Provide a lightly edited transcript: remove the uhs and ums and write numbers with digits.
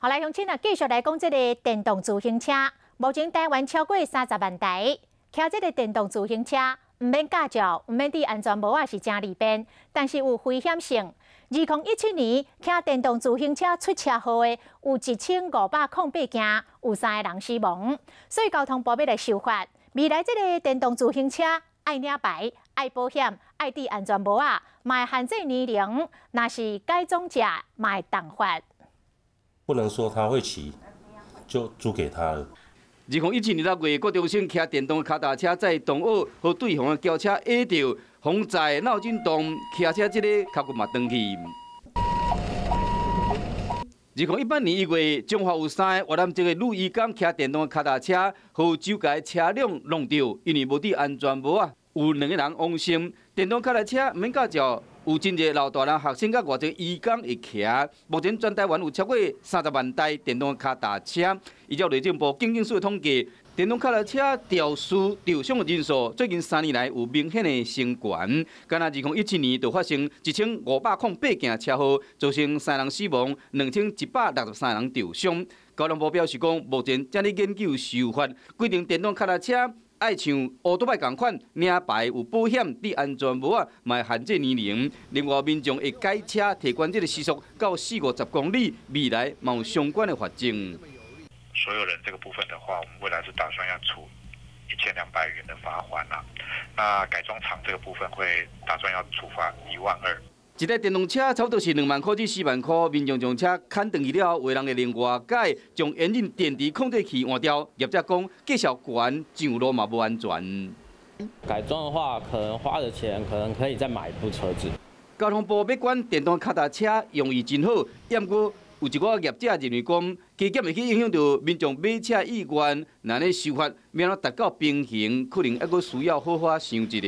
好來，鄉親啊，繼續來講這个電動自行車。目前台灣超過30萬台，騎這个電動自行車，毋免駕照，毋免戴安全帽仔是誠利便，但是有危險性。2017年，騎電動自行車出車禍的有1508件，有三个人死亡。所以交通部欲來修法，未來這个電動自行車愛領牌、愛保險、愛戴安全帽仔，嘛會限制年齡，若是改裝者嘛會重罰。不能說他會騎，就租給他了。2017年6月，郭中生騎電動跤踏車載同學，予對方的轎車壓著，予載腦震盪，騎車這个跤骨嘛斷去。2018年1月，彰化有三个越南籍的女移工騎電動跤踏車，予周街車輛撞著，因為無戴安全帽仔，有兩个人往生。電動跤踏車毋免駕照。有真濟老大人、學生佮外籍移工會騎。目前全台灣有超過30萬台電動跤踏車。依照內政部警政署的統計，電動跤踏車肇事受傷的人數，最近3年來有明顯的升懸。敢若2017年就發生1508件車禍，造成三人死亡，2163人受傷。交通部表示講，目前正佇研究修法，規定電動跤踏車愛像烏多擺仝款，領牌有保險、戴安全帽仔，嘛會限制年齡。另外，民眾會改車提懸這个時速到四五十公里，未來嘛有相關的罰則。所有人這個部分的話，我們未來是打算要處1200元的罰鍰啦。那改裝廠這個部分會打算要處罰1萬2。一台電動車差不多是2萬箍至4萬箍，民眾將車牽轉去了後，有人會另外改，將引擎電池控制器換掉。業者講，價數懸，上路嘛無安全。改裝的話，可能花的錢可能可以再買一部車子。交通部欲管電動跤踏車用意真好，毋過有一寡業者認為講，加減會去影響著民眾買車意願，若欲修法，欲按怎達到平衡，可能猶閣需要好好想一下。